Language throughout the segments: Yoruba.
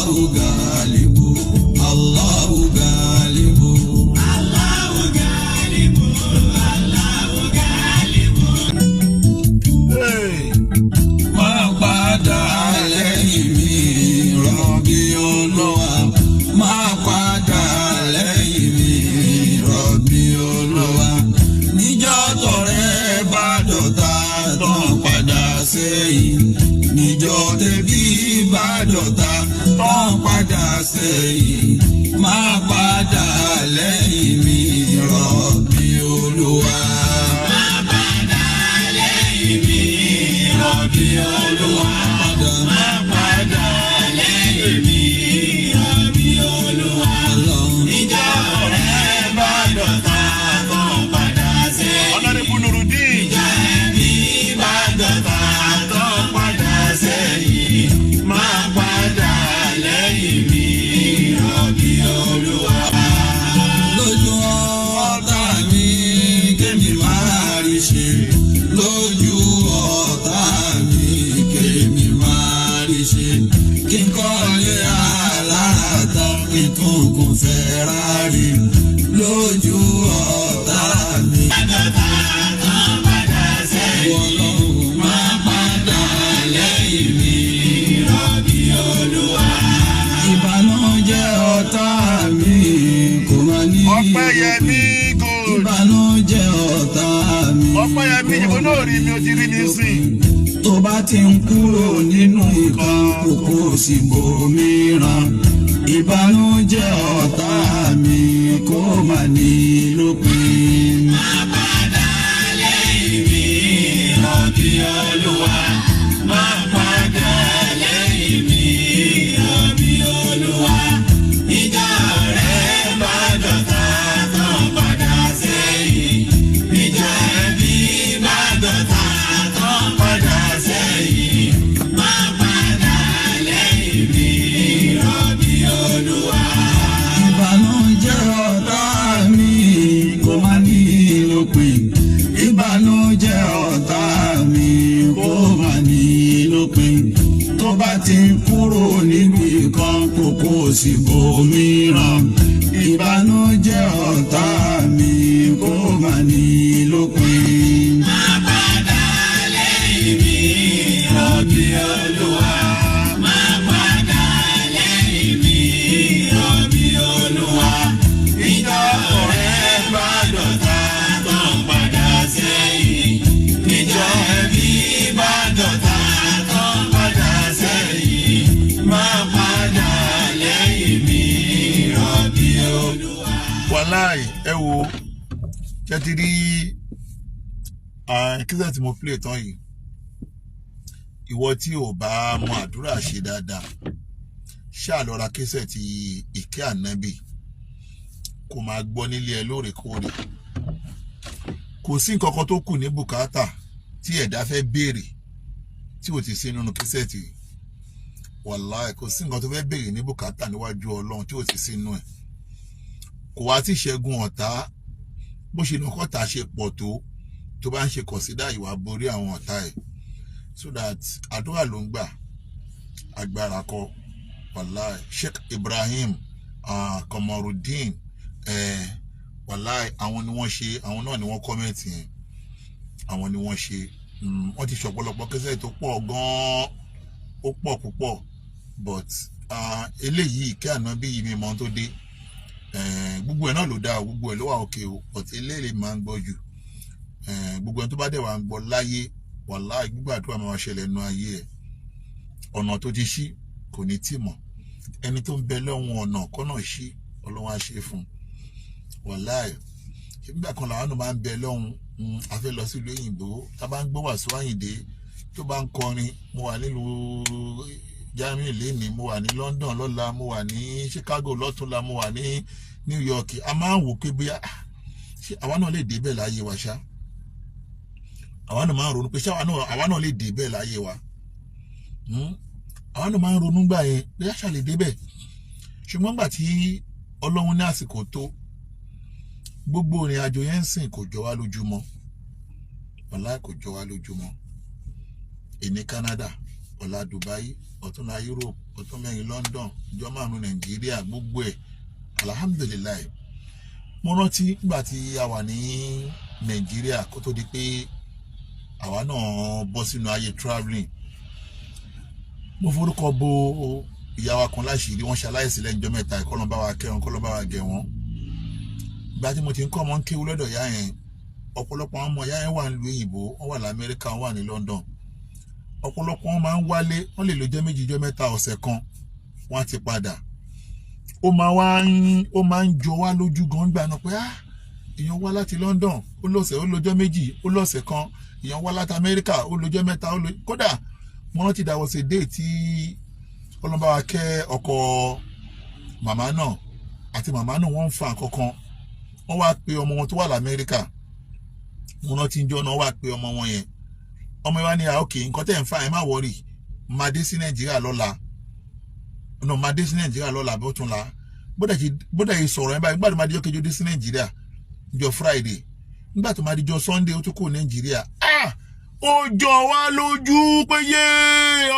Allahu galibu, Allahu galibu. Allahu galibu, Allahu galibu. Hey! Má padà lẹ́yìn mi, Rọ̀bì Olúwa. Má padà lẹ́yìn mi, Rọ̀bì Olúwa. Níjọ́ tọ̀rẹ́ bá dọ̀tá tán padà sẹ́yìn. Níjọ́ tẹbí bá dọ̀tá tán padà sẹ́yìn. Má padà lẹ́yìn mi, Rọ̀bì Olúwa. Má padà lẹ́yìn mi, Rọ̀bì Olúwa. Padà Má padà lẹ́yìn mi, Rọ̀bì Olúwa. Ọlọ́run. Níjọ́ ọ̀rẹ́ bá dọ̀tá tán padà sẹ́yìn. Honorable Nurudeen. Níjọ́ ẹbí bá dọ̀tá tán padà sẹ́yìn. Má padà lẹ́yìn mi, Rọ̀bì Olúwa. Lójú ọ̀tá mi kémi máa rí ṣe, lójú ọ̀tá mi kémi máa rí ṣe, kí n kọ́lé alára tán, kí n tún gun Ferrari lójú ọ̀tá mi. Dọ̀tá tán padà sẹ́yìn. Ọlọ́run, má padà lẹ́yìn mi. Rọ̀bì Olúwa. Ìbànújẹ́ ọ̀tá mi kò máa ní Ọpẹ́yẹmí Gold. Ìbànújẹ́ ọ̀tá mi. Ọpẹ́yẹmí, ìbò náà rí mi, ó ti rí mi sìn. Tó bá ti ń kúrò nínú ìkan, kókó sí bòmíràn. Ìbànújẹ́ ọ̀tá mi kò má ní lópin. Má padà lẹ́yìn mi, Rọ̀bì Olúwa. Má padà lẹ́yìn mi, Rọ̀bì Olúwa. Ìjọ rẹ̀ bá dọ̀tá tán padà sẹ́yìn. Ìjọ ẹbí bá dọ̀tá tán padà sẹ́yìn. Má padà lẹ́yìn mi, Rọ̀bì Olúwa. Ìbànújẹ́ ọ̀tá mi kò má ní lópin. Ìbànújẹ́ ọ̀tá mi kò má ní lópin. Tó bá ti ń kúrò níbi kan, kókó sí bòmíràn. Ìbànújẹ́ ọ̀tá mi kò má ní lópin. Má padà lẹ́yìn mi, Rọ̀bì Olúwa. Má padà lẹ́yìn mi, Rọ̀bì Olúwa. Ìjọ ọ̀rẹ́ bá dọ̀tá tán padà sẹ́yìn. Ìjọ ẹbí bá dọ̀tá tán padà sẹ́yìn. Má padà lẹ́yìn mi, Rọ̀bì Olúwa. Wàláì, ẹ wo, ṣe ti rí kíṣà tí mo play tán yìí? Ìwọ tí ò bá mọ àdúrà ṣe dáadáa, ṣáà lọ ra kíṣẹ̀ ti ìkẹ́ ànábì kó máa gbọ́ nílé ẹ lóòrèkóòrè. Kò sí nǹkan kan tó kù ní bùkátà tí ẹ̀dá fẹ́ béèrè tí ò ti sí nínú kíṣẹ̀ tì. Wàláì, kò sí nǹkan tó fẹ́ béèrè ní bùkátà níwájú Ọlọ́run tí ò ti sí nínú ẹ̀. Kò wá tí ṣẹ́gun ọ̀tá, bó ṣe lọ́kọ̀tà ṣe pọ̀ tó, tó bá ń ṣe kọ̀sídà ìwà borí àwọn ọ̀tá ẹ̀, so that àdúrà ló ń gbà, agbára kọ́. Wàláì, Sheikh Ibrahim Komorudeen, wàláì, àwọn ni wọ́n ṣe, àwọn náà ni wọ́n comment yẹn, àwọn ni wọ́n ṣe. Wọ́n ti ṣọ̀pọ̀lọpọ̀ kẹsẹ̀ tó pọ̀ gan-an, ó pọ̀ púpọ̀, but eléyìí, ìkẹ́ ànábì yìí, mi mọ́ tó dé. Gbogbo ẹ̀ náà ló dáa, gbogbo ẹ̀ ló wà òkè o, but eléyìí máa ń gbọ́ jù. Gbogbo ẹni tó bá dẹ̀ wà ń gbọ́ láyé, wàláì, gbígbàdúrà máa ṣẹlẹ̀ nínú ayé ẹ̀. Ọ̀nà tó ti ṣí kò ní tì mọ́. Ẹni tó ń bẹ lọ́wọ́n ọ̀nà kọ́nà ṣí, Ọlọ́run á ṣe fún un. Wàláì, nígbà kan làwọn náà máa ń bẹ lọ́hùn, a fẹ́ lọ sílùú òyìnbó. Tá a bá ń gbọ́ Wàsíù Àyìndé tó bá ń kọrin, mo wà nílùú Germany lénìí, mo wà ní London lọ́la, mo wà ní Chicago lọ́túnla, mo wà ní New York, a máa ń wò pé bóyá ṣé àwa náà lè débẹ̀ láyé wa ṣá. Àwa náà máa ń ronú pé ṣé àwa náà lè débẹ̀ láyé wa. Àwa náà máa ń ronú gbà yẹn bóyá ṣá lè débẹ̀. Ṣùgbọ́n gbà tí Ọlọ́run ní àsìkò tó, gbogbo ìrìn àjò yẹn ń sìn kò jọ wá lójúmọ́. Wàláì, kò jọ wá lójúmọ́. Èní Canada, ọ̀la Dubai, ọ̀túnla Europe, Ọjọ́ 4 London, ọjọ́ 5 Nàìjíríà, gbogbo ẹ̀ alhamdulillahi. Mo rántí nígbà tí a wà ní Nàìjíríà kó tó di pé àwa náà bọ́ sínú ayé travelling. Mo forúkọ bo ìyá wa kan láṣìírí, wọ́n ṣaláìsí lẹ́nu ọjọ́ mẹ́ta, kọ́lọ́n bá wa kẹ́ wọn, kọ́lọ́n bá wa gẹ̀ wọ́n. Ìgbà tí mo ti ń kọ́ ọmọ ń kéwú lọ́dọ̀ ìyá yẹn, ọ̀pọ̀lọpọ̀ àwọn ọmọ ìyá yẹn wà nílùú òyìnbó, wọ́n wà lamẹ́ríkà, wọ́n wà ní London. Ọ̀pọ̀lọpọ̀ wọn máa ń wálé, wọ́n lè lò jọ́ 2, jọ́ 3, ọ̀sẹ̀ kan, wọ́n á ti padà. Ó máa ń jọ wá lójú gan gbà náà pé ah, èèyàn wá láti London, ó lọ́sẹ̀, ó lọ́jọ́ 2, ó lọ́sẹ̀ kan, èèyàn wá láti Amẹ́ríkà, ó lọ́jọ́ 3, ó lọ. Kódà mo rántí there was a day tí ọlọ́mọba wa kẹ́ ọkọ màmá náà àti màmá náà, wọ́n ń fa nǹkan kan, wọ́n wá pe ọmọ wọn tó wà lamẹ́ríkà. Mo rántí njọ́ náà, wá pe ọmọ wọn yẹn, ọmọ yẹn wá ní, "Ah, ok, nǹkan tẹ̀ ń fa ẹ̀, má worry, máa dé sí Nàìjíríà lọ́la náà, máa dé sí Nàìjíríà lọ́la bó tún la." Bódà yìí sọ̀rọ̀ yẹn báyìí, nígbà tó máa dijọ́ kejì, ó dé sí Nàìjíríà níjọ́ Friday. Nígbà tó máa dijọ́ Sunday, ó tún kò Nàìjíríà. Ah, ó jọ wá lójú pé yé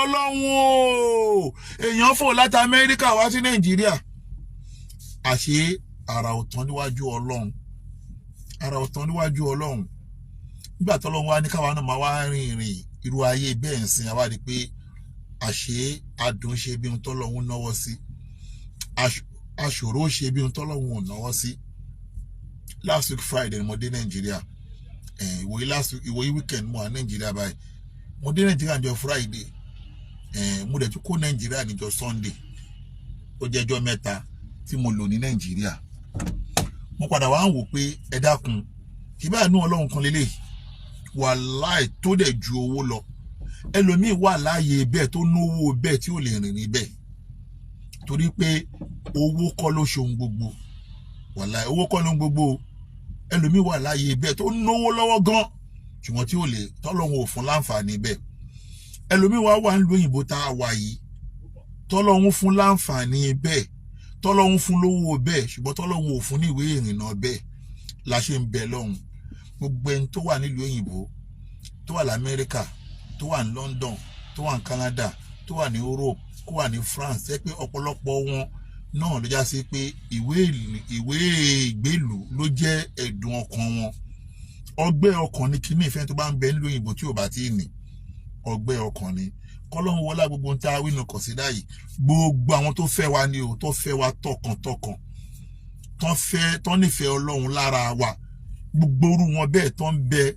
Ọlọ́run o, èèyàn fò láti Amẹ́ríkà wá sí Nàìjíríà. Àṣé àrà ọ̀tán níwájú Ọlọ́run, àrà ọ̀tán níwájú Ọlọ́run. Nígbà tó Ọlọ́run wá ní káwa náà máa wá rìn ìrìn irú ayé bẹ́ẹ̀ ń sìn, àwa rí i pé àṣé adùn ṣe bí ohun tọ́lọ́run náwó sí, aṣòro ṣe bí ohun tọ́lọ́run ò náwó sí. Last week Friday ni mo dé Nàìjíríà. Ìwòyí last week, ìwòyí weekend mo wà Nàìjíríà báyìí. Mo dé Nàìjíríà níjọ́ Friday, mo dẹ̀ tún kó Nàìjíríà níjọ́ Sunday. Ó jẹ́ ọjọ́ 3 tí mo lò ní Nàìjíríà. Mo padà wá ń wò pé ẹ dákun, ìbáàánú Ọlọ́run kan lélẹ̀, wàláì, tó dẹ̀ ju owó lọ. Ẹlòmíín wà láàyè bẹ́ẹ̀ tó náwó bẹ́ẹ̀ tí ò lè rìn níbẹ̀, torí pé owó kọ́ ló ṣohun gbogbo. Wàláì, owó kọ́ ló ń gbogbo. Ẹlòmíín wà láàyè bẹ́ẹ̀ tó náwó lọ́wọ́ gan, ṣùgbọ́n tí ò lè, tọ́lọ́hun ò fún láǹfààní bẹ́ẹ̀. Ẹlòmíín wà wà ń lo òyìnbó tá a wà yìí, tọ́lọ́hun fún láǹfààní bẹ́ẹ̀, tọ́lọ́hun fún lówó bẹ́ẹ̀, ṣùgbọ́n tọ́lọ́hun ò fún ní ìwé ìrìnnà bẹ́ẹ̀. La ṣe ń bẹ lọ́hùn, gbogbo ẹni tó wà nílùú òyìnbó, tó wà lamẹ́ríkà, tó wà ní London, tó wà ní Canada, tó wà ní Europe, kó wà ní France, ẹ pé ọ̀pọ̀lọpọ̀ wọn náà ló já sí pé ìwé ìgbélùú ló jẹ́ ẹ̀dùn ọkàn wọn. Ọgbẹ́ ọkàn ní kíní ìfẹ́ tó bá ń bẹ nílùú òyìnbó tí ò bá tí ì ní ọgbẹ́ ọkàn ni. Kọ́lọ́hún wọlá gbogbo ń tá a wínú kọ̀sídà yìí, gbogbo àwọn tó fẹ́ wa ni o, tó fẹ́ wa tọkàntọkàn, tó fẹ́, tó nífẹ̀ẹ́ Ọlọ́run lára wa, gbogbo orú wọn bẹ́ẹ̀ tó ń bẹ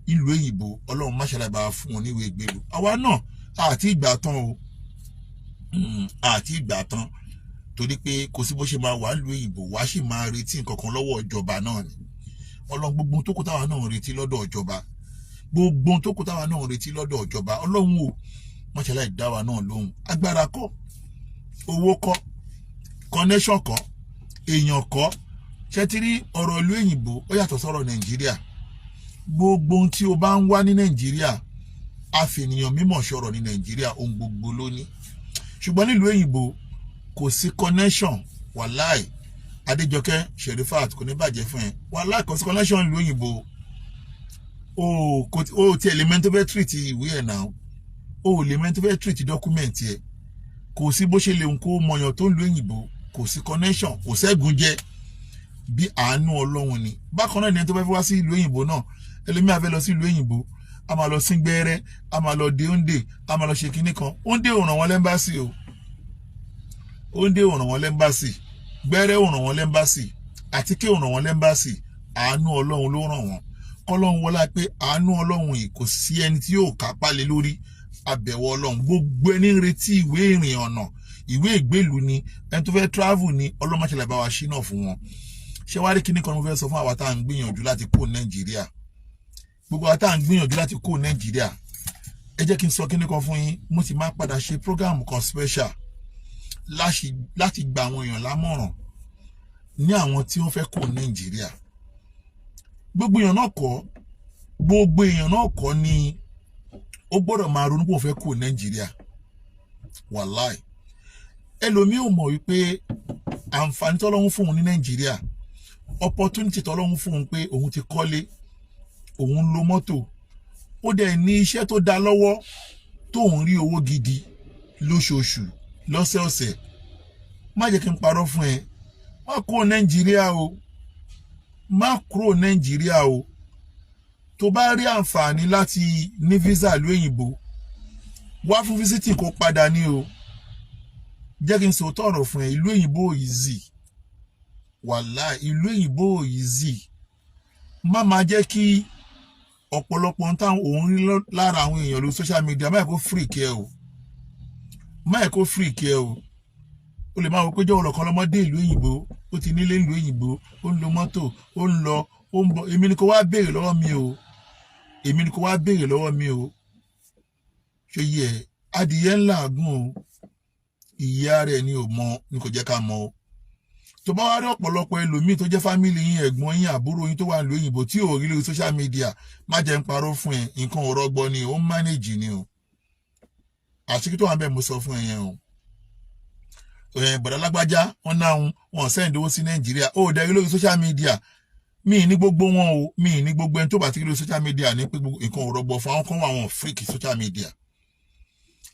ìlú òyìnbó, Ọlọ́run má ṣàlàyé bá fún wọn níwèé ìgbélú. Àwa náà àti ìgbà tán o, àti ìgbà tán, torí pé kò sí bó ṣe máa wà nílùú òyìnbó, wàá sì máa retí nǹkan kan lọ́wọ́ ìjọba náà ni. Ọlọ́run, gbogbo tó kù táwa náà retí lọ́dọ̀ ìjọba, gbogbo tó kù táwa náà retí lọ́dọ̀ ìjọba, Ọlọ́run o, má ṣàlàyé dá wa náà lóhùn. Agbára kọ́, owó kọ́, connection kọ́, èèyàn kọ́. Ṣé ti rí ọ̀rọ̀ ìlú òyìnbó, ó yàtọ̀ sọ̀rọ̀ Nàìjíríà. Gbogbo ohun tí o bá ń wá ní Nàìjíríà, àfẹnìyàn mímọ̀ sọ̀rọ̀ ní Nàìjíríà, ohun gbogbo ló ní. Ṣùgbọ́n nílùú òyìnbó, kò sí connection. Wàláì, Adéjọkẹ́ Sherifat, kò ní bàjẹ́ fún ẹ. Wàláì, kò sí connection nílùú òyìnbó o. Kò o tiẹ̀ lè mẹ́ni tó fẹ́ treat ìwé ẹ̀ náà, o lè mẹ́ni tó fẹ́ treat document ẹ̀. Kò sí bó ṣe lè ń kó mọ̀yàn tó ń lu òyìnbó, kò sí connection, kò sẹ́gun jẹ́ bí àánú Ọlọ́run ni. Bákan náà ni ẹni tó fẹ́ wá sí ìlú òyìnbó náà, ẹlòmíà fẹ́ lọ sí ìlú òyìnbó, a máa lọ sí gbẹ́rẹ́, a máa lọ dé òǹdè, a máa lọ ṣe kinní kan. Òǹdè ò ràn wọ́n l'embassy o, òǹdè ò ràn wọ́n l'embassy, gbẹ́rẹ́ ò ràn wọ́n l'embassy, àtíkè ò ràn wọ́n l'embassy. Àánú Ọlọ́run ló ràn wọ́n. Kọ́lọ́run wọlá pé àánú Ọlọ́run yìí, kò sí ẹni tí yóò kápá lé lórí. Àbẹ̀wò Ọlọ́run, gbogbo ẹni ń retí ìwé ìrìn ọ̀nà, ìwé ìgbélú ni, ẹni tó fẹ́ travel ni, Ọlọ́run má ṣe lè bá wa ṣínà fún wọn. Ṣé wàá rí kíní kan mo fẹ́ sọ fún àwa tá à ń gbìyànjú láti kó Nàìjíríà? Gbogbo àwa tá à ń gbìyànjú láti kó Nàìjíríà, ẹ jẹ́ kí n sọ kíní kan fún yín. Mo sì máa padà ṣe program kan special láti gba àwọn èèyàn lámọ̀ràn ní àwọn tí wọ́n fẹ́ kó Nàìjíríà. Gbogbo èèyàn náà kọ́, gbogbo èèyàn náà kọ́ ni ó gbọ́dọ̀ máa ronú pé òun fẹ́ kó Nàìjíríà. Wàláì, ẹlòmíì ò mọ̀ wípé àǹfààní tọ́lọ́hún fún òun ní Nàìjíríà, opportunity tọ́lọ́hún fún òun, pé òun ti kọ́lé, òun lo mọ́tò, ó dẹ̀ ní iṣẹ́ tó dá lọ́wọ́, tóun rí owó gidi lóṣooṣù. Lọ́sẹ̀ọ̀sẹ̀, má jẹ́ kí n parọ́ fún ẹ, má kúrò Nàìjíríà o, má kúrò Nàìjíríà o. Tó bá rí àǹfààní láti ní visa ìlú òyìnbó, wá fún visiting kó padà ní o. Jẹ́ kí n sòótọ́ ọ̀rọ̀ fún ẹ, ìlú òyìnbó easy, wàláì, ìlú òyìnbó easy. Má máa jẹ́ kí ọ̀pọ̀lọpọ̀ ohun táwọn òun rí lára àwọn èèyàn lórí social media, má yẹ kó freak ẹ o, má yẹ kó freak ẹ o. O lè máa wò pé jọ̀wọ́ lọ̀kan lọ́mọdé ìlú òyìnbó, ó ti nílé ìlú òyìnbó, ó ń lo mọ́tò, ó ń lọ, ó ń bọ̀. Èmi ni kò wá béèrè lọ́wọ́ mi o, èmi ni kò wá béèrè lọ́wọ́ mi o. Ṣé yẹ adìyẹ ńlá àgùn o, ìyá rẹ̀ ni ò mọ ni kò jẹ́ ká mọ̀ o. Tó bá wá rí ọ̀pọ̀lọpọ̀ ẹlòmíì tó jẹ́ family yín, ẹ̀gbọ́n yín, àbúrò yín tó wà nílùú òyìnbó tí ò rí lórí social media, má jẹ́ ń parọ́ fún ẹ, nǹkan ò rọgbọ ni, ó ń manage ni o. Àṣírí tó wà bẹ́ẹ̀ mo sọ fún ẹ yẹn o. Bọ̀dá lágbájá wọn náà wọn send owó sí Nàìjíríà, ó dẹ̀ rí lórí social media. Mi ní gbogbo wọn o, mi ní gbogbo ẹni tó bá ti rí lórí social media ní pé nǹkan ò rọgbọ fún. Àwọn kan wà, wọn freak social media.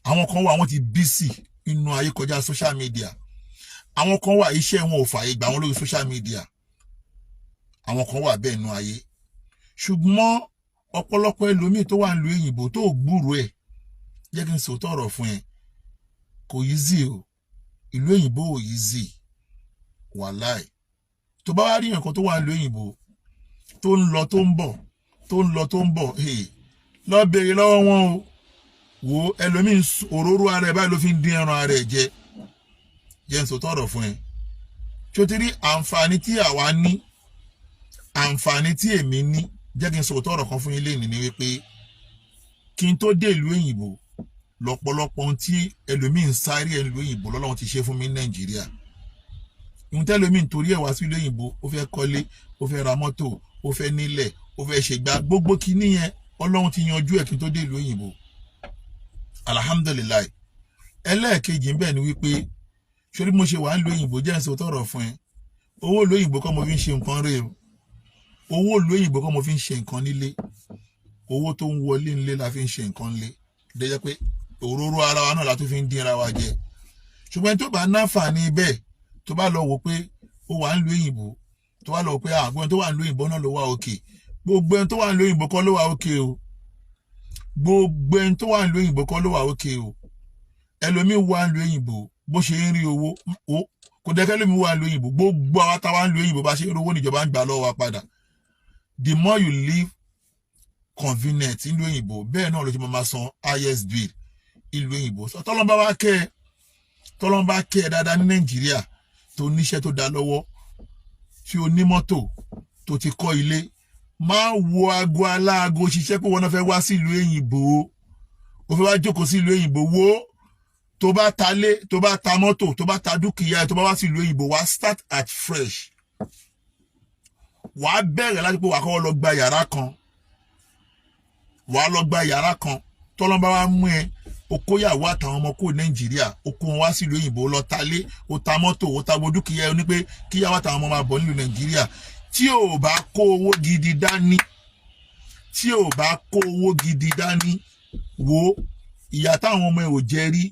Àwọn kan wà, wọn ti busy inú ayé kọjá social media. Àwọn kan wà, iṣẹ́ wọn ò fààyè gbà wọn lórí social media. Àwọn kan wà bẹ́ẹ̀ inú ayé. Ṣùgbọ́n ọ̀pọ̀lọpọ̀ ẹlòmíì tó wà nílùú òyìnbó tó gbúrò ẹ̀, jẹ́ kí n sòótọ́ ọ̀rọ̀ fún ẹ, kò easy o. Ìlú òyìnbó ò easy, wàláì. Tó bá wá rí nǹkan tó wà nílùú òyìnbó tó ń lọ, tó ń bọ̀, tó ń lọ, tó ń bọ̀, lọ béèrè lọ́wọ́ wọn o. Wo ẹlòmíì, òróró ara ẹ báyìí ló fi ń dín ẹran ara ẹ jẹ. Jẹ́ n sòótọ́ ọ̀rọ̀ fún ẹ. Tí o ti rí àǹfààní tí àwa ní, àǹfààní tí èmi ní, jẹ́ kí n sòótọ́ ọ̀rọ̀ kan fún yín lénìí ni wípé kí n tó dé ìlú òyìnbó, lọ́pọ̀lọpọ̀ ohun tí ẹlòmíì ń sáré ẹ̀ ìlú òyìnbó lọ́lọ́run ti ṣe fún mi ní Nàìjíríà. Ohun tẹ́lòmíì ń torí ẹ̀ wá sí ìlú òyìnbó, ó fẹ́ kọ́lé, ó fẹ́ ra mọ́tò, ó fẹ́ nílẹ̀, ó fẹ́ ṣègbà, gbogbo kinní yẹn, Ọlọ́run ti yanjú ẹ̀ kí n tó dé ìlú òyìnbó, alhamdulillahi. Ẹlẹ́ẹ̀kejì ń bẹ̀ ni wípé sórí mo ṣe wà ń lo òyìnbó, jẹ́ ń sọ tọrọ fún ẹ, owó ìlú òyìnbó kọ́ mo fi ń ṣe nǹkan rè o. Owó ìlú òyìnbó kọ́ mo fi ń ṣe nǹkan nílé. Owó tó ń wọlé nílé la fi ń ṣe nǹkan nílé, dẹ́jẹ́ pé òróró ara wa náà la tún fi ń dín ara wa jẹ. Ṣùgbọ́n tó bá náfààní bẹ́ẹ̀, tó bá lọ wò pé ó wà ń lu òyìnbó, tó bá lọ wò pé àgbo ẹni tó wà ń lu òyìnbó náà ló wà òkè, gbogbo ẹni tó wà ń lu òyìnbó kọ́ ló wà òkè o. Gbogbo ẹni tó wà ń lu òyìnbó kọ́ ló wà òkè o. Ẹlòmíín wà ń lu òyìnbó, bó ṣe ń rí owó kò dẹ́kẹ́ lómi wà ń lu òyìnbó. Gbogbo àwa táwa ń lu òyìnbó, bá ṣe ń rówó níjọba ń gbà lọ́wọ́ wa padà. The more you live convenient ìlú òyìnbó, bẹ́ẹ̀ náà ló ti máa san highest bill ìlú òyìnbó. So tọ́lọ́mbà wá kẹ́ ẹ, tọ́lọ́mbà kẹ́ ẹ dáadáa ní Nàìjíríà, tó níṣẹ́ tó dá lọ́wọ́, tí o ní mọ́tò, tó ti kọ́ ilé, má wo aago aláago ṣiṣẹ́ pé wọ́n náà fẹ́ wá sí ìlú òyìnbó, o fẹ́ wá jókòó sí ìlú òyìnbó. Wo, tó bá ta lé, tó bá ta mọ́tò, tó bá ta dúkìá, tó bá wá sí ìlú òyìnbó, wá start at fresh. Wàá bẹ̀rẹ̀ láti pé wàá kọ́kọ́ lọ gba yàrá kan, wàá lọ gba yàrá kan. Tọ́lọ́mbà wa mú ẹ, o kóyàwó àtàwọn ọmọ kó Nàìjíríà, o kó wọn wá sílùú òyìnbó, lọ ta lé, o ta mọ́tò, o ta gbogbo dúkìá ẹ, o ní pé kíyàwó àtàwọn ọmọ máa bọ̀ nílùú Nàìjíríà. Tí o bá kó owó gidi dání, tí o bá kó owó gidi dání, wo ìyà táwọn ọmọ ẹ ò jẹ rí,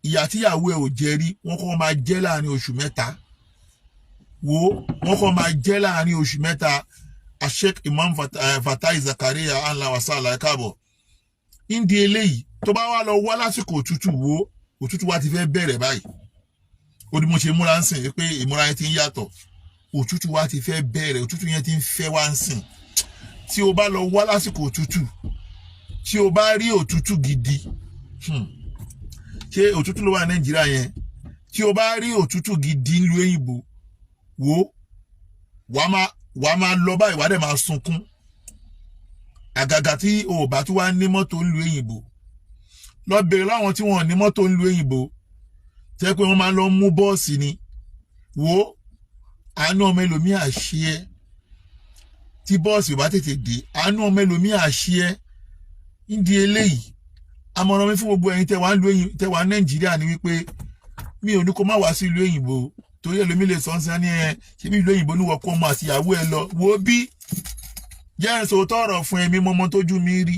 ìyà tíyàwó ẹ ò jẹ rí, wọ́n kọ́ máa jẹ láàrin oṣù 3. Wo, wọ́n kọ́ máa jẹ láàrin oṣù 3. Sheikh Imam Fatai Zakaria, anla wasala, ẹ káàbọ̀. Ndí eléyìí, tó bá wá lọ wá lásìkò òtútù, wo, òtútù wa ti fẹ́ bẹ̀rẹ̀ báyìí. Ó ní mo ṣe múra ń sìn pé ìmúra yẹn ti ń yàtọ̀. Òtútù wa ti fẹ́ bẹ̀rẹ̀, òtútù yẹn ti ń fẹ́ wá ń sìn. Tí o bá lọ wá lásìkò òtútù, tí o bá rí òtútù gidi, ṣé òtútù ló wà Nàìjíríà yẹn? Tí o bá rí òtútù gidi nílùú òyìnbó, wo, wàá máa lọ báyìí, wàá dẹ̀ máa sunkún. Àgàgà tí o ò bá tún wá ní mọ́tò nílùú òyìnbó, lọ bèrè láwọn tí wọn ò ní mọ́tò nílùú òyìnbó, tẹ́ pé wọ́n máa lọ mú bọ́ọ̀sì ni. Wo, àánú ọmọ ẹlòmíì àṣẹ ẹ. Tí bọ́ọ̀sì ò bá tètè dé, àánú ọmọ ẹlòmíì àṣẹ ẹ. Nídìí eléyìí, àmọ̀ràn mi fún gbogbo ẹ̀yin tẹ́ wà Nàìjíríà ni wípé mi ò ní kó má wá sí ìlú òyìnbó, torí ẹlòmíì lè sọ ń sàn ní ẹ ṣé bí ìlú òyìnbó ní wọ́n kó ọmọ àti ìyàwó ẹ lọ. Wo bí, jẹ́ ẹ̀ sòótọ́ ọ̀rọ̀ fún ẹ̀mí mọ́mọ́ tójú mi rí.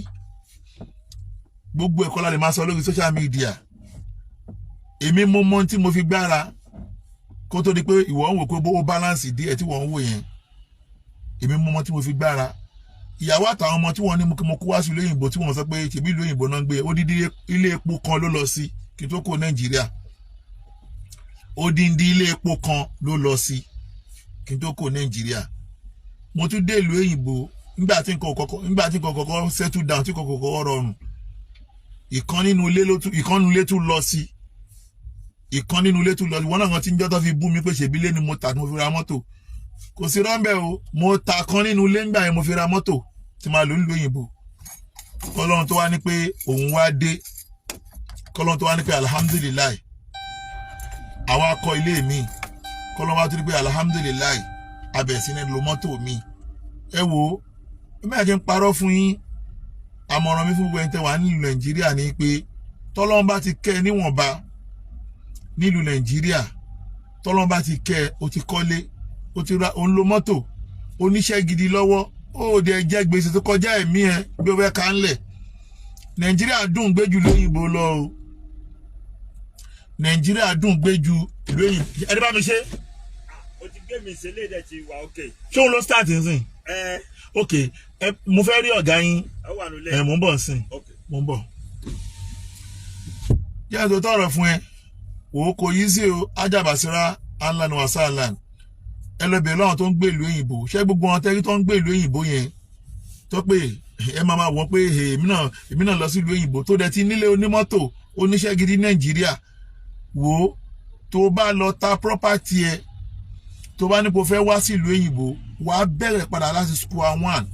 Gbogbo ẹ̀kọ́ la lè máa sọ lórí social media. Èmi mo mọ tí mo fi gbára kó tó di pé ìwọ ń wò pé ó balance díẹ̀ tí wọ́n ń wò yẹn. Èmi mo mọ tí mo fi gbára. Ìyàwó àtàwọn ọmọ tí wọ́n ní mo kó wá sí ìlú òyìnbó, tí wọ́n sọ pé tèmi ìlú òyìnbó náà ń gbé, odidi ilé epo kan ló lọ sí kí n tó kó Nàìjíríà. Odindi ilé epo kan ló lọ sí kí n tó kó Nàìjíríà. Mo tún dé ìlú òyìnbó nígbà tí nǹkan kọ̀kọ́ settle down, tí nǹkan kọ̀kọ́ rọrùn, ìkan nínú ilé tún lọ sí, ìkan nínú ilé tún lọ sí. Wọn náà kan tí ń jọ́ tó fi bú mi pé ṣèbí ilé ni mo tà tí mo fi ra mọ́tò. Kò sí rọ́ńbẹ́ o. Mo ta kan nínú ilé ńgbà yẹn, mo fi ra mọ́tò tí máa lò nílùú òyìnbó. Kọ́lọ́run tó wá ní pé òun wá dé, kọ́lọ́run tó wá ní pé alhamdulillahi, àwa kọ́ ilé mi, kọ́lọ́run wá tó ní pé alhamdulillahi, abẹ̀ sí ní lo mọ́tò mi. Ẹ wo, ẹ má kí n parọ́ fún yín. Àmọ̀ràn mi fún gbogbo ẹni tẹ́ wà nílùú Nàìjíríà ni pé tọ́lọ́run bá ti kẹ́ ẹ níwọ̀nba nílùú Nàìjíríà, tọ́lọ́run bá ti kẹ́ ẹ, o ti kọ́lé, o ti ra, òun lo mọ́tò, oníṣẹ́ gidi lọ́wọ́, ó dẹ̀ jẹ́ gbèsè tó kọjá ẹ̀mí ẹ bí ó fẹ́ ká ńlẹ̀. Nàìjíríà dùn gbé ju lóyìnbó lọ o. Nàìjíríà dùn gbé ju ìlú òyìnbó. Ẹni bá mi ṣe. O ti gbé mi sílé dẹ̀ ti wà ókè. Ṣé òun ló start nsìn? Ẹ. Ok, ẹ mo fẹ́ rí ọ̀gá yín. Ẹ wà nílé. Ẹ mò ń bọ̀ nsìn. Ok. Mò ń bọ̀. Jẹ́ ẹ̀ tó tọrọ fún ẹ wò ó, kò yí sí o. Ajábàsíra, ahlan wa sahlan. Ẹ lọ bẹ̀rẹ̀ lọ́wọ́ tó ń gbé ìlú òyìnbó. Ṣé gbogbo wọn tẹ́rí tó ń gbé ìlú òyìnbó yẹn tó pé ẹ máa máa wọ́n pé èmi náà lọ sí ìlú òyìnbó, tó dẹ̀ ti nílé, onímọ́tò, oníṣẹ́ gidi Nàìjíríà? Wò ó, tó bá lọ ta property ẹ, tó bá ní kó fẹ́ wá sí ìlú òyìnbó, wàá bẹ̀rẹ̀ padà láti square one.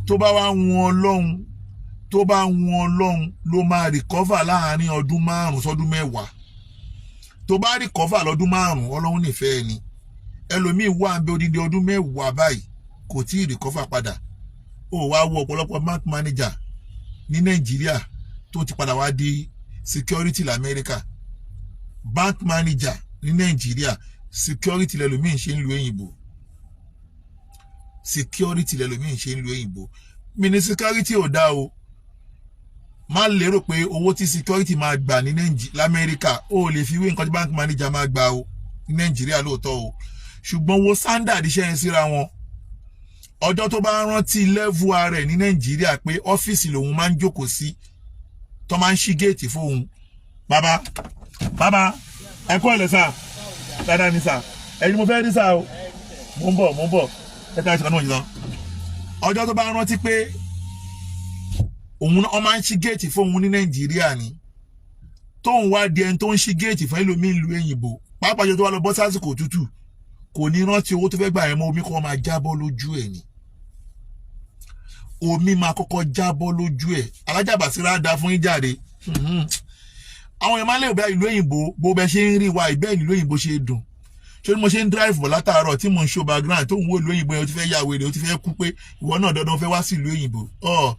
Tó bá wá wọn Ọlọ́run, tó bá wọn Ọlọ́run, ló máa recover láàárín ọdún 5 sọdún 10. Tó bá recover lọ́dún 5, Ọlọ́run nífẹ̀ẹ́ ni. Ẹlòmíì wà ń bẹ odindi ọdún 10 báyìí, kò tí ì recover padà. Ó wá wo ọ̀pọ̀lọpọ̀ bank manager ní Nàìjíríà tó ti padà wá di security lamẹ́ríkà. Bank manager ní Nàìjíríà, security lẹlòmíì ṣe ń lu òyìnbó. Security lẹlòmíì ṣe ń lu òyìnbó. Mi ní security ò dá o. Má lérò pé owó tí security máa gbà ní lamẹ́ríkà, ó lè fi wé nǹkan tí bank manager máa gbà o ní Nàìjíríà lóòótọ́ o, ṣùgbọ́n wo standard iṣẹ́ yẹn síra wọn. Ọjọ́ tó bá rántí level ara ẹ̀ ní Nàìjíríà pé ọ́fíìsì lòun máa ń jókòó sí, tó máa ń ṣí géètì fóun. Bàbá, bàbá, ẹ kú ọ̀lẹ́ sà. Dáadáa ni sà. Ẹ̀yin mo fẹ́ rí sà o. Mo ń bọ̀, mo ń bọ̀. Ẹ ká ṣe kan náà yìí tán. Ọjọ́ tó bá rántí pé òun náà máa ń ṣí géètì fóun ní Nàìjíríà ni, tóun wá di ẹni tó ń ṣí géètì fún ẹlòmíín lu òyìnbó, pàápàá jọ tó wá lọ bọ́ sásìkò tútù, kò ní rántí owó tó fẹ́ gbà yẹn mọ́. Omi kọ́ máa jábọ́ lójú ẹ̀ ni. Omi máa kọ́kọ́ jábọ́ lójú ẹ̀. Alájà Bàsírá da fún yín jáde. Àwọn èèyàn máa ń lè bá ìlú òyìnbó bó bẹ ṣe ń rí wa ìbẹ́ẹ̀ ìlú òyìnbó ṣe dùn. Ṣé mo ṣe ń drive bọ̀ látàárọ̀ tí mo ń show background tó ń wo ìlú òyìnbó yẹn, ó ti fẹ́ ya wèrè, ó ti fẹ́ kú pé ìwọ náà dandan fẹ́ wá sí ìlú òyìnbó. Ọ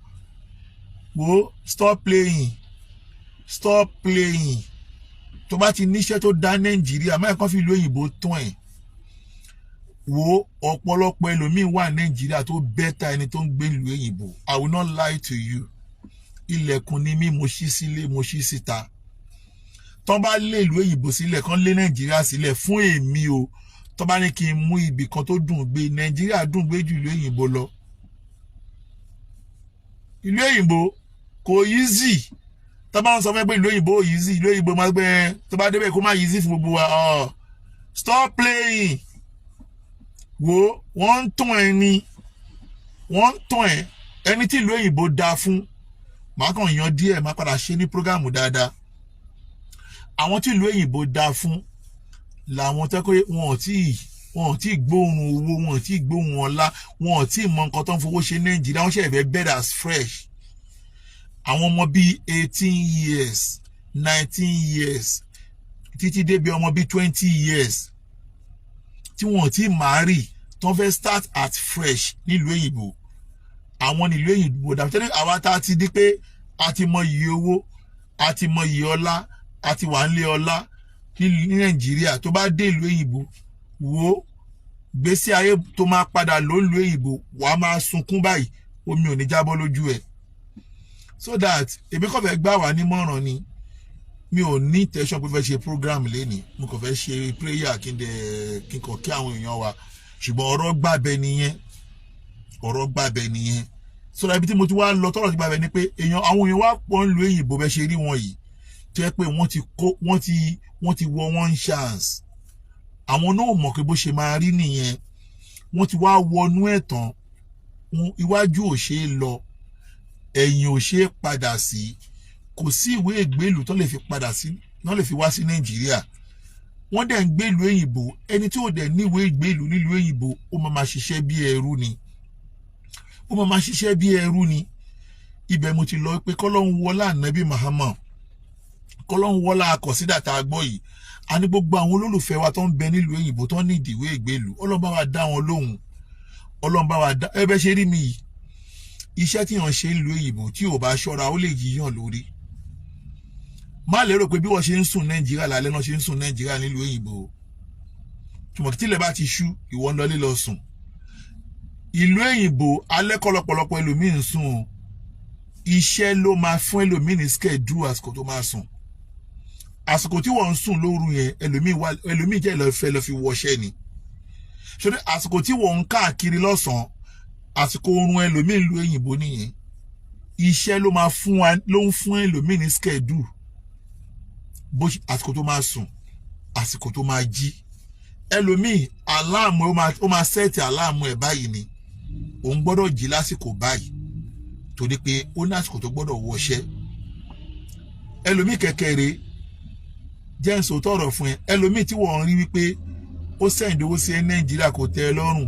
wo, stop playing, stop playing. Tó bá ti níṣẹ́ tó dá Nàìjíríà, máa kàn fi ìlú òyìnbó tán ẹ̀. Wo, ọ̀pọ̀lọpọ̀ ẹlòmíín wà Nàìjíríà tó better ẹni tó ń gbé ìlú òyìnbó. I will not lie to you. Ilẹ̀kùn ni mí, mo ṣí sílé, mo ṣí síta. Tọ́ bá lé ìlú òyìnbó sílẹ̀, kán lé Nàìjíríà sílẹ̀ fún èmi o. Tọ́ bá ní kí n mú ibì kan tó dùn gbé, Nàìjíríà dùn gbé jù ìlú òyìnbó lọ. Ìlú òyìnbó kò easy. Tọ́ bá ń sọ fún ẹ pé ìlú òyìnbó easy, ìlú òyìnbó máa gbé tó bá débẹ̀ kó má easy fún gbogbo wa. Stop playing. Wo, wọ́n ń tún ẹ ní, wọ́n ń tún ẹ. Ẹni tí ìlú òyìnbó dáa fún, màá kàn yan díẹ̀, máa padà ṣe ní program dáadáa. Àwọn tí ìlú òyìnbó dáa fún làwọn tẹ́ pé wọn ò tí ì gbóhùn owó, wọn ò tí ì gbóhùn ọlá, wọn ò tí ì mọ nǹkan tó ń fowó ṣe Nàìjíríà. Wọ́n ṣe fẹ́ bẹ̀rẹ̀ as fresh. Àwọn ọmọ bíi 18 years, 19 years, títí débi ọmọ bíi 20 years tí wọn ò tí ì marry, tó ń fẹ́ start at fresh nílùú òyìnbó, àwọn nílùú òyìnbó dàbí tẹ́lẹ̀. Àwa tá a ti di pé a ti mọ iye owó, a ti mọ iye ọlá, a ti wà nílé ọlá ní Nàìjíríà, tó bá dé ìlú òyìnbó, wo gbèsè ayé tó máa padà ló ń lu òyìnbó, wàá máa sunkún báyìí, omi ò ní jábọ́ lójú ẹ̀. So that èmi kàn fẹ́ gbà wá nímọ̀ràn ni. Mi ò ní intention pé fẹ́ ṣe program lénìí. Mo kàn fẹ́ ṣe prayer, kí n dẹ̀ kí n kàn kí àwọn èèyàn wa, ṣùgbọ́n ọ̀rọ̀ gbàbẹ nìyẹn, ọ̀rọ̀ gbàbẹ nìyẹn. Sọ̀rọ̀ ibi tí mo ti wá lọ tọ́rọ̀ ti gbàbẹ ni pé èèyàn, àwọn èèyàn wá pọ̀ ń lu èyìnbó bẹ́ẹ̀ ṣe rí wọn yìí, tó yẹ pé wọ́n ti kó wọ́n ti wọ one chance. Àwọn náà mọ̀ pé bó ṣe máa rí nìyẹn. Wọ́n ti wá wọnú ẹ̀ tán, iwájú ò ṣe é lọ, ẹ̀yìn ò ṣe é padà sí. Kò sí ìwé ìgbélú tó lè fi padà sí, tó lè fi wá sí Nàìjíríà. Wọ́n dẹ̀ ń gbélú òyìnbó. Ẹni tí ò dẹ̀ ní ìwé ìgbélú nílùú òyìnbó, ó máa ma ṣiṣẹ́ bí ẹrú ni, ó máa ma ṣiṣẹ́ bí ẹrú ni. Ibẹ̀ mo ti lọ pé kọ́lọ́hún wọlá ànábì Muhammad, kọ́lọ́hún wọlá akọ̀sídà tá a gbọ́ yìí. A ní gbogbo àwọn olólùfẹ́ wa tó ń bẹ nílùú òyìnbó tó ní ìdìwé ìgbélú, Ọlọ́run bá wa dá wọn lóhùn, Ọlọ́run bá wa dá. Ẹ bẹ́ ṣe rí mi yìí, iṣẹ́ tí yàn ṣe ń lu òyìnbó, tí ò bá ṣọ́ra, ó lè yíyàn lórí. Má lérò pé bí wọ́n ṣe ń sùn Nàìjíríà lálẹ́ náà ṣe ń sùn Nàìjíríà nílùú òyìnbó. Tùmọ̀ tílẹ̀ bá ti ṣú, ìwọ ń lọlé lọ sùn. Ìlú òyìnbó, alẹ́ kọ́ lọ́pọ̀lọpọ̀ ẹlòmíì ń sùn o. Iṣẹ́ ló máa fún ẹlòmíì ní schedule àsìkò tó máa sùn. Àsìkò tí wọ́n ń sùn lóru yẹn, ẹlòmíì wá, ẹlòmíì jẹ́ lọ fẹ́ lọ fi wọṣẹ́ ni. Ṣé àsìkò tí wọ́n ń káàkiri lọ́sàn-án, àsìkò oorun ẹlòmíì ìlú òyìnbó nìyẹn. Iṣẹ́ ló máa fún wa, ló ń fún ẹlòmíì ní schedule bó àsìkò tó máa sùn, àsìkò tó máa jí. Ẹlòmíì, alarm, ó máa set alarm ẹ̀ báyìí ni, òun gbọ́dọ̀ jí lásìkò báyìí torí pé ó ní àsìkò tó gbọ́dọ̀ wọṣẹ́. Ẹlòmíì kẹkẹrẹ jẹ́ ń sòótọ́ ọ̀rọ̀ fún ẹ. Ẹlòmíì tí wọ́n ń rí wípé ó send owó sí ẹ Nàìjíríà kò tẹ́ ẹ lọ́rùn,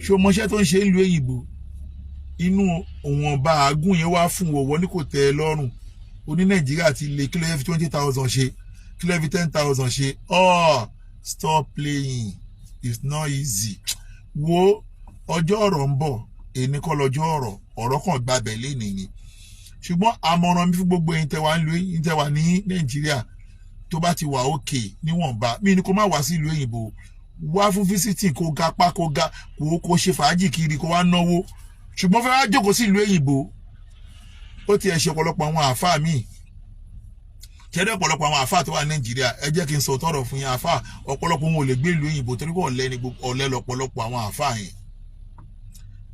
ṣé o mọṣẹ́ tó ń ṣe ń lu òyìnbó? Inú òun ọba àágùn yẹn wá fún wọ̀wọ́ ní kò tẹ́ ẹ lọ́rùn. Oní Nàìjíríà ti lè kí ló yẹ fi 20,000 ṣe, kí ló yẹ fi 10,000 ṣe? Oh, stop playing, it's not easy. Wo, ọjọ́ ọ̀rọ̀ ń bọ̀, èní kọ́ lọ́jọ́ ọ̀rọ̀. Ọ̀rọ̀ kan gbabẹ̀ lénìí ni. Ṣùgbọ́n àmọ̀ràn mi fún gbogbo ẹ̀yin tẹ́ wà ń lu, ẹ̀yin tẹ́ wà ní Nàìjíríà, tó bá ti wà òkè níwọ̀nba, mí ni kó má wá sí ìlú òyìnbó. Wá fún visiting, kó ga pa, kó ga kó ṣe fàájì kiri, kó wá náwó. Ṣùgbọ́n fẹ́ wá jókòó sí ìlú òyìnbó, ó ti ẹ̀ ṣe ọ̀pọ̀lọpọ̀ àwọn àáfàá míì kẹ́dẹ́. Ọ̀pọ̀lọpọ̀ àwọn àáfàá tó wà Nàìjíríà, ẹ jẹ́ kí n sọ tọrọ fún yín, àáfàá ọ̀pọ̀lọpọ̀ wọn ò lè gbé ìlú òyìnbó torí pé ọ̀lẹ ni ọ̀lẹ lọ̀pọ̀lọpọ̀ àwọn àáfàá yẹn.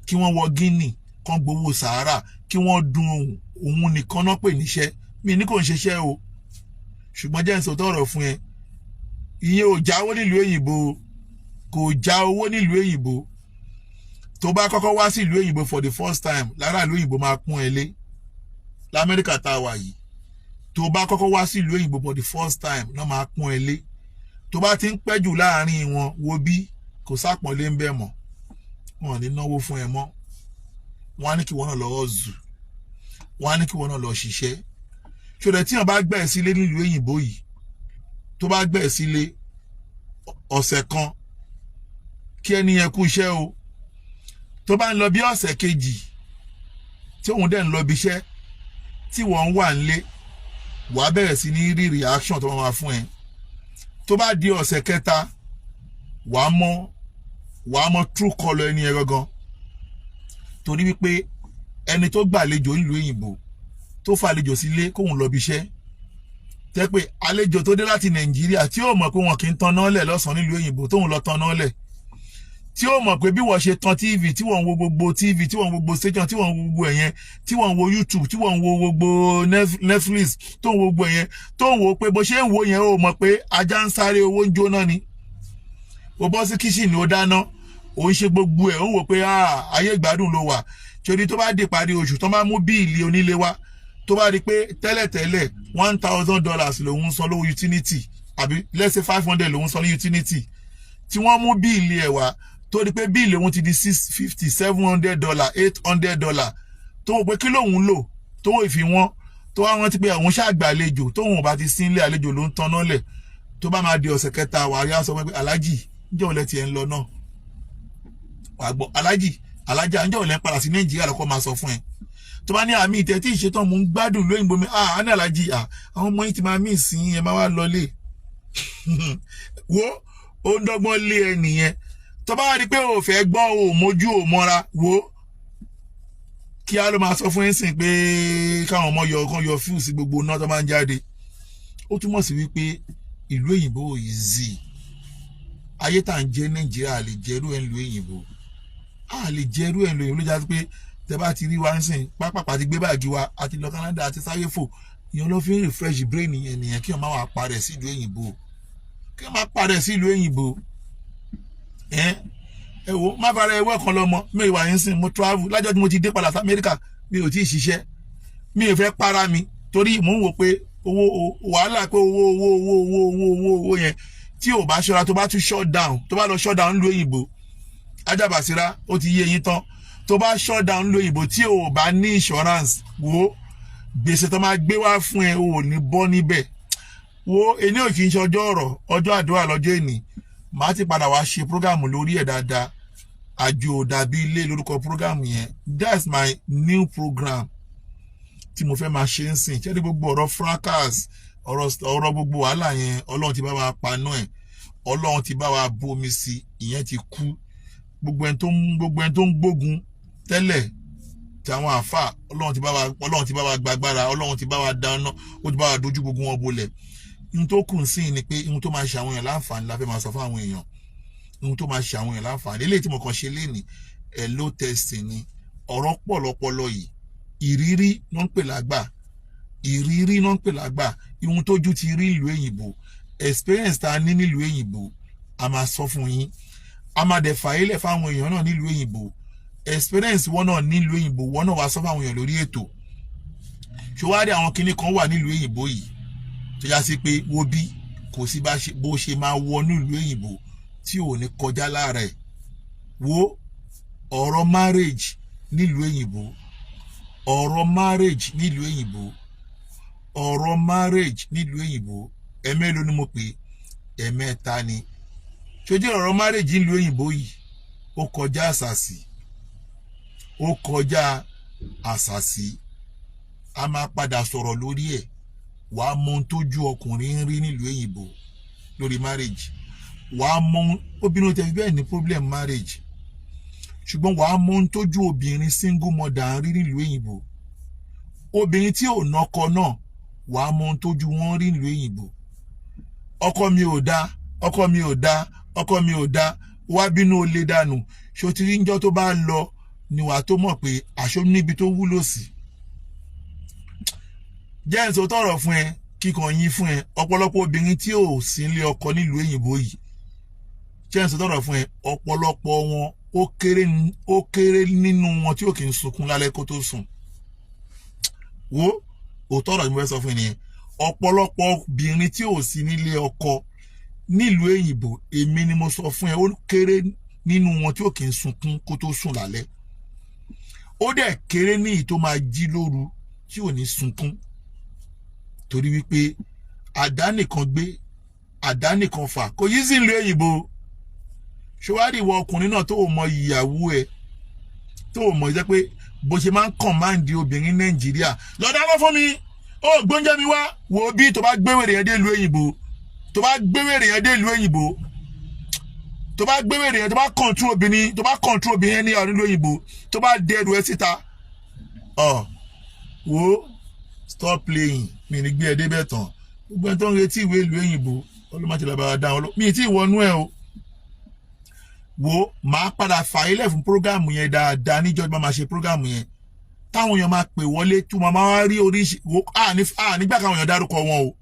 Kí wọ́n wọ Gíní kán gbowó sàárà, kí wọ́n dun òun nìkan náà pè níṣẹ́. Mi ní kò ń ṣiṣẹ́ o, ṣùgbọ́n jẹ́ n sọ tọrọ fún ẹ, ìyẹn ò jáwó nílùú òyìnbó, kò já owó nílùú òyìnbó. Tó bá kọ́kọ́ wá sí ìlú òyìnbó for the first time, lára ìlú òyìnbó máa pọ́n ẹ lé. Lamẹ́ríkà tá a wà yìí, tó bá kọ́kọ́ wá sí ìlú òyìnbó for the first time náà máa pọ́n ẹ lé. Tó bá ti ń pẹ́ jù láàrin wọn, wo bí kò sápọ̀nlé ń bẹ̀ mọ́, wọn ò ní náwó fún ẹ mọ́. Wọn á ní kí wọn náà lọ́wọ́ zù, wọn á ní kí wọn náà lọ ṣiṣẹ́. Ṣòdẹ̀ tí wọn bá gbẹ̀ sílé nílùú òyìnbó yìí, tó bá gbẹ̀ sílé ọ̀sẹ̀ kan, kí ẹni yẹn kú iṣẹ́ o. Tó bá ń lọ bí ọ̀sẹ̀ kejì, tí òun dẹ̀ ń lọ bí iṣẹ́, tí wọ́n ń wà nílé, wàá bẹ̀rẹ̀ sí ní rí reaction tó máa fún ẹ. Tó bá di ọ̀sẹ̀ kẹta, wàá mọ true colour ẹni yẹn gangan, torí wípé ẹni tó gbàlejò nílùú òyìnbó, tó fàlejò sílé kóun lọ bí iṣẹ́, tẹ́ pé àlejò tó dé láti Nàìjíríà tí ó mọ̀ pé wọn kì í tanná lẹ̀ lọ́sàn-án nílùú òyìnbó, tóun lọ tanná lẹ̀, tí ó mọ̀ pé bí wọ́n ṣe tan TV, tí wọ́n ń wo gbogbo TV, tí wọ́n ń wo gbogbo station, tí wọ́n ń wo gbogbo ẹ̀yẹn, tí wọ́n ń wo YouTube, tí wọ́n ń wo gbogbo Netflix, tó ń wo gbogbo ẹ̀yẹn, tó ń wo pé bó ṣe ń wo yẹn, ó mọ̀ pé ajá ń sáré, owó ń jóná ni. Ó bọ́ sí kíṣìnì, ó dáná, ó ń ṣe gbogbo ẹ̀, ó ń wò pé ayé ìgbádùn ló wà. Torí tó bá dé parí oṣù, tó bá mú bill onílé wá, tó bá rí pé tẹ́lẹ̀tẹ́lẹ̀ $1,000 lòún san lówó utility, àbí let's say 500 lòún san ní utility, tí wọ́n mú bill ẹ̀ wá, tó rí pé bill òun ti di 650, $700, $800, tó wò pé kí lòun lò tó wò ìfi wọ́n, tó wá rántí pé òun ṣàgbàlejò, tóun ò bá ti sínlé, àlejò ló ń tanná lẹ̀. Tó bá máa di ọ̀sẹ̀ kẹta, wàá rí aṣọ pé, "Alájì, ǹjẹ́ òun lẹ tiẹ̀ ń lọ náà?" Wàá gbọ́, "Alájì, alájà, ǹjẹ́ òun lẹ ń padà sí Nàìjíríà?" Lọ́kọ́ máa sọ fún ẹ. Tó bá ní àmì ìtẹ́ tí ìṣetán, mò ń gbádùn lóyìnbó mi. Ah, á ní, "Alájì, àwọn ọmọ yín ti máa mí ìsín, ẹ máa wá lọlé." Wo, ó ń dọ́gbọ́n lé ẹ nìyẹn. Tó bá rí pé o fẹ́ gbọ́, o mójú o mọ́ra, wo, kí á ló máa sọ fún ẹ sìn pé káwọn ọmọ yọ kán yọ fuse gbogbo iná tó máa ń jáde. Ó túmọ̀ sí wípé ìlú òyìnbó ò easy. Ayé tá à ń jẹ Nàìjíríà, lè jẹ́rú ẹ̀ ń lu òyìnbó, a lè jẹ́rú ẹ̀ ń lu òyìnbó. Ló já sí pé tẹ bá ti rí wa ń sìn pápápá, ti gbé báàgì wa, àti lọ Canada, àti sáré fò. Ìyẹn ló fi ń refresh brain yẹn nìyẹn, kí wọ́n má wàá parẹ́ sí ìlú òyìnbó, kí wọ́n má parẹ́ sí ìlú òyìnbó. Ẹ ẹ wo, má fara ẹwọ́ kan lọ́mọ mi. Ìwà yẹn sìn, mo travel lájọ́ tí mo ti dé padà sí Amẹ́ríkà, mi ò tí ì ṣiṣẹ́. Mi ò fẹ́ para mi torí mò ń wò pé owó, wàhálà, pé owó, owó, owó, owó, owó, owó, owó yẹn, tí ò bá ṣọ́ra, tó bá tún shut down, tó bá lọ shut down lu òyìnbó, ajábàsíra, ó ti yé yín tán. Tó bá shut down lu òyìnbó, tí ò bá ní insurance, wo gbèsè tó máa gbé wá fún ẹ, ò ní bọ́ níbẹ̀. Wo, èní ò kì í ṣe ọjọ́ ọ̀rọ̀, ọjọ́ àdúrà lọ́jọ́ èní. Màá ti padà wá ṣe program lórí ẹ̀ dáadáa. Àjò dàbí ilé lórúkọ program yẹn. That's my new program tí mo fẹ́ máa ṣe ń sìn. Ṣé ní gbogbo ọ̀rọ̀ fracas, ọ̀rọ̀ gbogbo wàhálà yẹn, Ọlọ́run ti bá wa paná ẹ̀, Ọlọ́run ti bá wa bomi sí, ìyẹn ti kú. Gbogbo ẹni tó ń gbógun tẹ́lẹ̀ tí àwọn àáfà, Ọlọ́run ti bá wa gbàgbára, Ọlọ́run ti bá wa dáná, ó ti bá wa dojú gbogbo wọn bolẹ̀. Ohun tó kù sí ni pé ohun tó máa ṣe àwọn èèyàn láǹfààní la fẹ́ máa sọ fún àwọn èèyàn, ohun tó máa ṣe àwọn èèyàn láǹfààní. Eléyìí tí mo kàn ṣe lénìí ẹ̀ ló tẹ̀sí ni. Ọ̀rọ̀ pọ̀ lọ́pọlọ yìí. Ìrírí ló ń pè lágbà, ìrírí ló ń pè lágbà. Ihun tójú ti rí ìlú òyìnbó, experience tá a ní nílùú òyìnbó, a máa sọ fún yín. A máa dẹ̀ fàyílẹ̀ fáwọn èèyàn náà nílùú òyìnbó. Experience wọn náà nílùú òyìnbó, wọn náà wá sọ fáwọn èèyàn lórí ètò. Ṣòwádìí àwọn kinní kan wà nílùú òyìnbó yìí tó yá sí pé, wo bí, kò sí bó ṣe máa wọnú ìlú òyìnbó tí ò ní kọjá lára ẹ̀. Wo, ọ̀rọ̀ marriage nílùú òyìnbó, ọ̀rọ̀ marriage nílùú òyìnbó, ọ̀rọ̀ marriage nílùú òyìnbó, ẹ̀mẹ́lò ni mo pè? Ẹ̀mẹ́ta ni. Ṣojú ọ̀rọ̀ marriage nílùú òyìnbó yìí, ó kọjá àṣàṣì, ó kọjá àṣàṣì. A máa padà sọ̀rọ̀ lórí ẹ̀. Wàá mọ ohun tójú ọkùnrin ń rí nílùú òyìnbó lórí marriage. Wàá mọ obìnrin tẹ̀ bẹ́ẹ̀ ní problem marriage, ṣùgbọ́n wàá mọ ohun tójú obìnrin single mother ń rí nílùú òyìnbó. Obìnrin tí ò nọkọ náà, wàá mọ ohun tójú wọn rí nílùú òyìnbó. Ọkọ mi ò dá, ọkọ mi ò dá, ọkọ mi ò dá, wá bínú, ó lé dànù. Ṣòtìrí ńjọ́ tó bá lọ ni wàá tó mọ̀ pé àṣọ níbi tó wúlò sí. Jẹ́ ń sọ tọrọ fún ẹ, kíkan yín fún ẹ. Ọ̀pọ̀lọpọ̀ obìnrin tí ò sí nílé ọkọ nílùú òyìnbó yìí, jẹ́ ń sọ tọrọ fún ẹ, ọ̀pọ̀lọpọ̀ wọn, ó kéré nínú wọn tí ò kì í sunkún lálẹ́ kó tó sùn. Wo, òótọ́ ọ̀rọ̀ ni mo fẹ́ sọ fún ẹ nìyẹn. Ọ̀pọ̀lọpọ̀ obìnrin tí ò sí nílé ọkọ nílùú òyìnbó, èmi ni mo sọ fún ẹ, ó kéré nínú wọn tí ò kì í sunkún kó tó sùn lálẹ́. Ó dẹ̀ kéré ní ìyí tó máa jí lóru tí ò ní sunkún, torí wípé àdá nìkan gbé, àdá nìkan fà, kò yí sí ìlú òyìnbó. Ṣọwádìí ìwọ ọkùnrin náà tó o mọ ìyàwó ẹ, tó o mọ jẹ́ pé bó ṣe máa ń command obìnrin Nàìjíríà, lọ dáná fún mi, ó gbóúnjẹ mi wá. Wo bí, tó bá gbé wèrè yẹn dé ìlú òyìnbó, tó bá gbé wèrè yẹn dé ìlú òyìnbó, tó bá gbé wèrè yẹn, tó bá control obìnrin, tó bá control obìnrin yẹn ní ìlú òyìnbó, tó bá dẹrù ẹ síta, ọ wo, stop playing. Mi ní gbé ẹ débẹ̀ tán. Gbogbo ẹni tó ń retí ìwé ìlú òyìnbó, ọlọ́mọ ti lọ́ba dá wọn lọ. Mi ì tí ì wọnú ẹ o. Wo, màá padà fà ilẹ̀ fún program yẹn dáadáa níjọ́ tí wọ́n máa ṣe program yẹn, táwọn èèyàn máa pè wọlé, tí wọ́n máa rí oríṣi. Wo, nígbà káwọn èèyàn dárúkọ wọn o.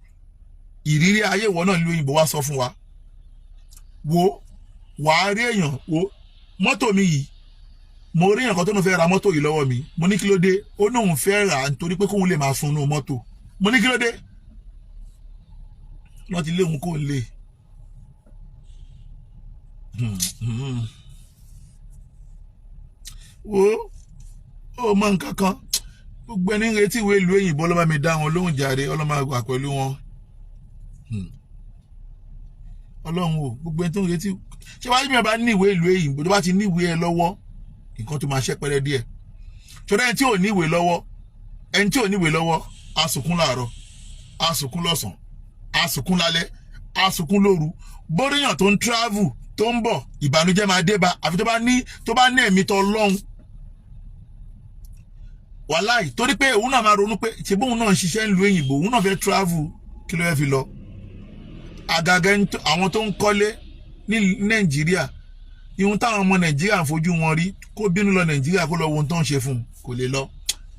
Ìrírí ayé ìwọ náà nílùú òyìnbó, wá sọ fún wa. Wo, wàá rí èèyàn. Wo mọ́tò mi yìí, mo rí èèyàn kan tó ń fẹ́ ra mọ́tò yìí lọ́wọ́ mi. Mo ní, "Kí ló dé?" Ó ní òun fẹ́ rà á nítorí pé kóun lè máa sunú mọ́tò. Mo ní, "Kí ló dé?" Wọ́n ti lé òun kó lè. Wo, ó mọ nǹkan kan. Gbogbo ẹni ń retí ìwé ìlú òyìnbó, ló bá mi dá wọn lóhùn jàre. Ọlọ́mọ àgbà pẹ̀lú wọn. Ọlọ́run o, gbogbo ẹni tó ń retí, ṣé wàá bí wọn bá ní ìwé ìlú òyìnbó, tó bá ti ní ìwé ẹ lọ́wọ́, nǹkan tó máa ṣẹ́ pẹ́rẹ́ díẹ̀. Ṣọlá, ẹni tí ò ní ìwé lọ́wọ́, ẹni tí ò ní ìwé lọ́wọ́, á sunkún láàárọ̀, á sunkún lọ́sàn-án, á sunkún lálẹ́, á sunkún lóru. Bóríyàn tó ń travel tó ń bọ̀, ìbànújẹ́ máa dé bá, àfi tó bá ní ẹ̀mí tó lọ́hùn. Wàláì, torí pé òun náà máa ronú pé ṣe bóun náà ń ṣiṣẹ́ ń lu òyìnbó, òun náà fẹ́ travel. Kí ló fẹ́ fi lọ? Àgàgà àwọn tó ń kọ́lé ní Nàìjíríà, ihun táwọn ọmọ Nàìjíríà ń fojú wọn rí, kó bínú lọ Nàìjíríà, kó lọ wo ohun tó ń ṣe fún un, kò lè lọ.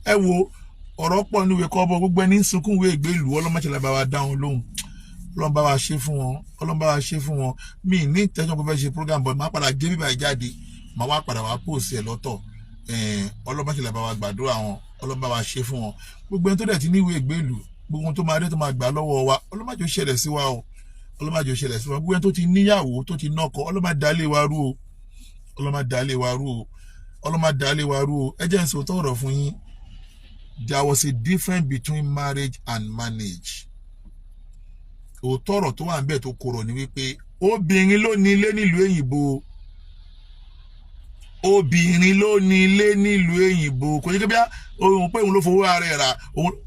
Ẹ wo, ọ̀rọ̀ pọ̀ níwèé kọ́bọ̀. Gbogbo ẹni ń sunkún ìwé ìgbélùú, ọlọ́mọṣẹ́lá bá wa dá wọn lóhùn. Ọlọ́run bá wa ṣe fún wọn, Ọlọ́run bá wa ṣe fún wọn. Mi ní intention pé fẹ́ ṣe program, but máa padà gé bíbá ìjáde, máa wá padà wá post ẹ̀ lọ́tọ̀. Ọlọ́run bá wa gbàdúrà wọn, Ọlọ́run bá wa ṣe fún wọn. Gbogbo ẹni tó dẹ̀ ti ní ìwé ìgbélùú, gbogbo ohun tó máa dé tó máa gbà lọ́wọ́ wa, Ọlọ́run má jẹ́ ó ṣẹlẹ̀ sí wa o, Ọlọ́run má jẹ́ ó ṣẹlẹ̀ sí wa. Gbogbo ẹni tó ti níyàwó, tó ti nọ́kọ, Ọlọ́run má dálé wa rú o, Ọlọ́run má dálé wa rú o, Ọlọ́run má dálé wa rú o. Ẹ jẹ́ n sọ tọ̀rọ̀ fún yín. There was a difference between marriage and manage. Òótọ́ ọ̀rọ̀ tó wà níbẹ̀ tó korò ni wípé obìnrin ló ní ilé nílùú òyìnbó. Obìnrin ló ní ilé nílùú òyìnbó. Kò ní kí bí òun pé òun ló fowó ara ẹ̀ rà.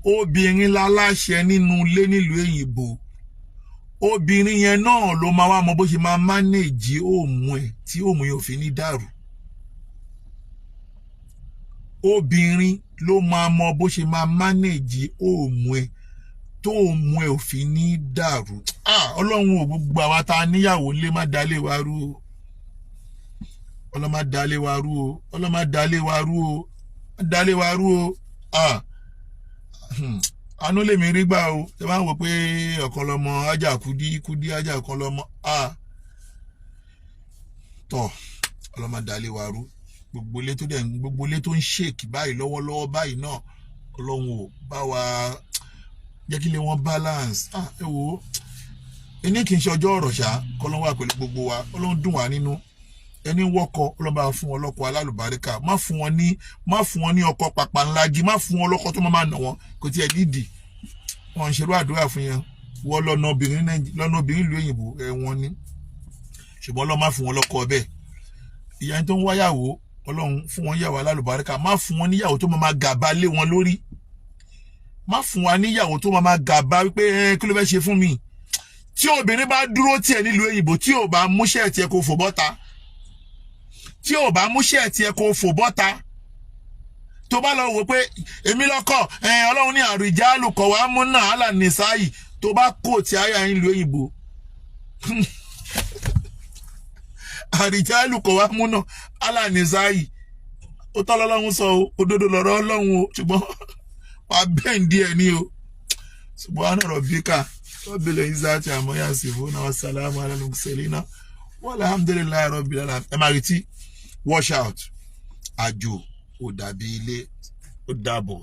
Obìnrin láláṣẹ nínú ilé nílùú òyìnbó. Obìnrin yẹn náà ló máa wá mọ bó ṣe máa manage home ẹ̀ tí home yẹn ò fi ní dàrú. Obìnrin ló máa mọ bó ṣe máa manage home ẹ̀ tó home ẹ̀ ò fi ní dàrú. Ah, Ọlọ́run ò, gbogbo àwa tá a níyàwó lé, má dalé wa rú o. Ọlọ́run má dalé wa rú o. Ọlọ́run má dalé wa rú o, má dalé wa rú o. Ah, àánú lèmi rí gbà o. Ṣe máa ń wò pé ọ̀kan lọmọ ajá kúdí kúdí ajá ọ̀kan lọmọ. Ah, tọ̀, Ọlọ́run má dalé wa rú. Gbogbo ilé tó dẹ̀, gbogbo ilé tó ń shake báyìí lọ́wọ́lọ́wọ́ báyìí náà, Ọlọ́run ò bá wa jẹ́ kí ilé wọn balance. Ah, ẹ wo, ẹni kì í ṣe ọjọ́ ọ̀rọ̀ ṣá. Kọ́lọ́n wà pẹ̀lú gbogbo wa. Ọlọ́run dùn wá nínú. Ẹni wọ́kọ, Ọlọ́run bá fún wọn lọ́kọ alálùbáríkà. Má fún wọn ní ọkọ pàpà ńlá jí, má fún wọn lọ́kọ tó máa nà wọn. Kò tiẹ̀ nídìí wọn ń ṣerú àdúrà fún yẹn. Wọ́n lọ́nà obìnrin, lọ́nà obìnrin ìlú òyìnbó ẹ̀wọ̀n ni. Ṣùgbọ́n Ọlọ́run má fún wọn lọ́kọ bẹ́ẹ̀. Ìyá tó ń wáyàwó, Ọlọ́run fún wọn yàwó alálùbáríkà. Má fún wọn níyàwó tó máa gàba lé wọn lórí. Má fún wa níyàwó tó máa gàba wípé ẹ kí ló fẹ́ ṣe fún mi. Tí obìnrin bá dúró tiẹ̀ nílùú òyìnbó, tí ò bá múṣẹ́ tiẹ̀ kó fò bọ́ta, tí ò bá múṣẹ́ tiẹ̀ kó fò bọ́ta, tó bá lọ wò pé èmi lọ́kọ̀, Ọlọ́run ní àrùjálù kọ̀ wá mú náà àlà nìsáyì, tó bá kó tí àyà ń lu òyìnbó, àrìjálù kọ̀ wá mú náà àlà nìsáyì, ó tọ́ lọ́lọ́run sọ o, òdodo lọ̀rọ̀ Ọlọ́run o, ṣùgbọ́n wàá bẹ́ẹ̀ díẹ̀ ní o. Subhana rabbika rabbil izzati amma yasifuna wa salamu ala al-mursalina walhamdulillahi rabbil alamin. Ẹ máa retí. Watch out, àjò ò dàbí ilé. Ó dàbọ̀.